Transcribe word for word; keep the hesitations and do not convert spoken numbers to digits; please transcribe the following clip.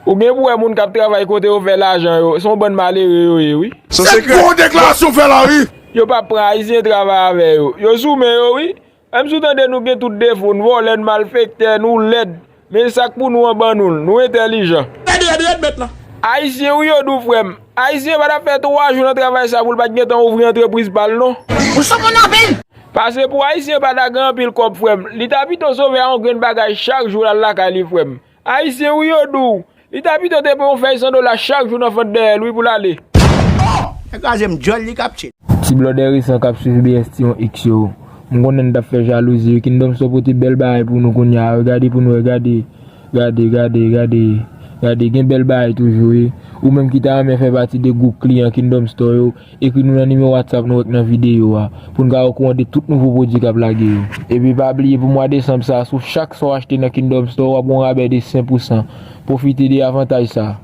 Ou gen pou wè moun k ap travay kote yo fè lajan yo, se yon bann malere yo ye, wi. Se gwo deklarasyon w fè la, wi. Yo p ap pran Ayisyen travay avè yo. Yo sou men yo, wi. Menm si w tande nou gen tout defo, n vòlè, n malfektè, nou lèd. Men sa k pou nou an ban nou l, nou entèlijan. Ayisyen wi yo di w frè m. Ayisyen pa t ap fè twa jou nan travay sa pou l pa t gentan ouvri antrepriz pa l non. Ou sòt moun anpil. Pase pou Ayisyen pa ta gen anpil kòb frè m. Li ta pito sove a yon grenn bagay chak jou l al lakay li frè m. Ayisyen wi yo di w. Li ta pito te pran yon fèy san dola chak jou nan fant dèyè l wi pou l ale. Nèg kraze m djòl li k ap tchil. Ti blòdè resan k ap swiv B S T yon X yo. M konnen n t ap fè jalouzi wi. Kingdom Store pote bèl bagay pou nou kounye a wi. Gade pou nou wè, gade. Gade, gade, gade. Gade, gen bèl bagay toujou wi. Ou menm ki ta renmen fè pati de gwoup kliyan Kingdom Store yo, ekri nou nan nimewo WhatsApp nou wè k nan videyo a, pou n ka okouran de tout nouvo pwodui k ap lage yo. Epi pa bliye pou mwa desanm sa, sou chak sa w achte nan Kingdom Store, w ap gen yon rabè de senk pousan. Pwofite de avantaj sa.